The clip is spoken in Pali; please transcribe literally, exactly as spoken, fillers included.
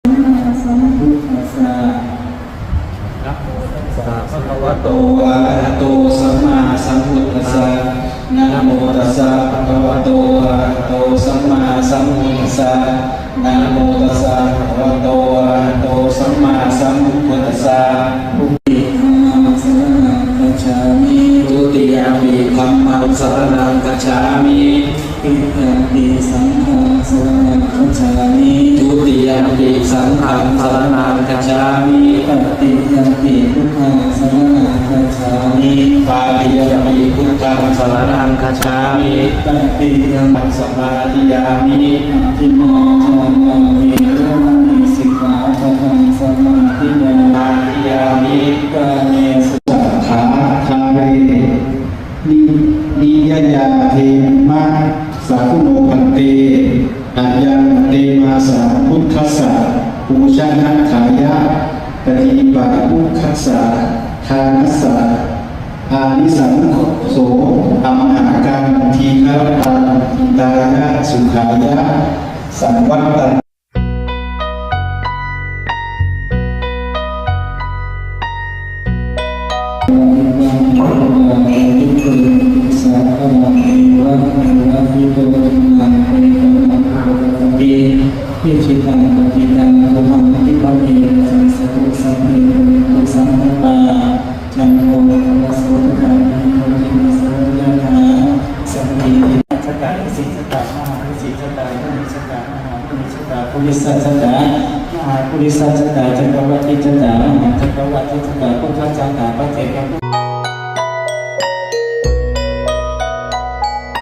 sammāsambuddhassa. Namo tassa bhagavato arahato sammāsambuddhassa. Namo tassa bhagavato arahato sammāsambuddhassa. Namo tassa bhagavato arahato sammāsambuddhassa. Dutiyampi dhammaṃ saraṇaṃ gacchāmi. Dutiyampi dhammaṃ saraṇaṃ gacchāmi. Tatiyampi saṅghaṃ saraṇaṃ gacchāmi. Dutiyampi saṅghaṃ saraṇaṃ gacchāmi. Tatiyampi buddhaṃ saraṇaṃ gacchāmi. Tatiyampi buddhaṃ saraṇaṃ gacchāmi. Tatiyampi samādiyāmi. Adinnādānā veramaṇī sikkhāpadaṃ samādiyāmi. Samādiyāmi. Kāmesu. Sattha ṭhāre ni- niyyānāthema. Sakuṇo bhante, ayaṃ te māsā buddhassa pūjanatthāya padīpaduggassa dānassa ānisaṃso amhākaṃ dīgharattaṃ hitāya sukhāya saṃvattan Purisajātā, mahāpurisajātā, mahāpurisajātā, mahāpurisajātā, cakkavātisajātā, mahācakkavātisajātā, buddhajātā, paccekabuddhajātā,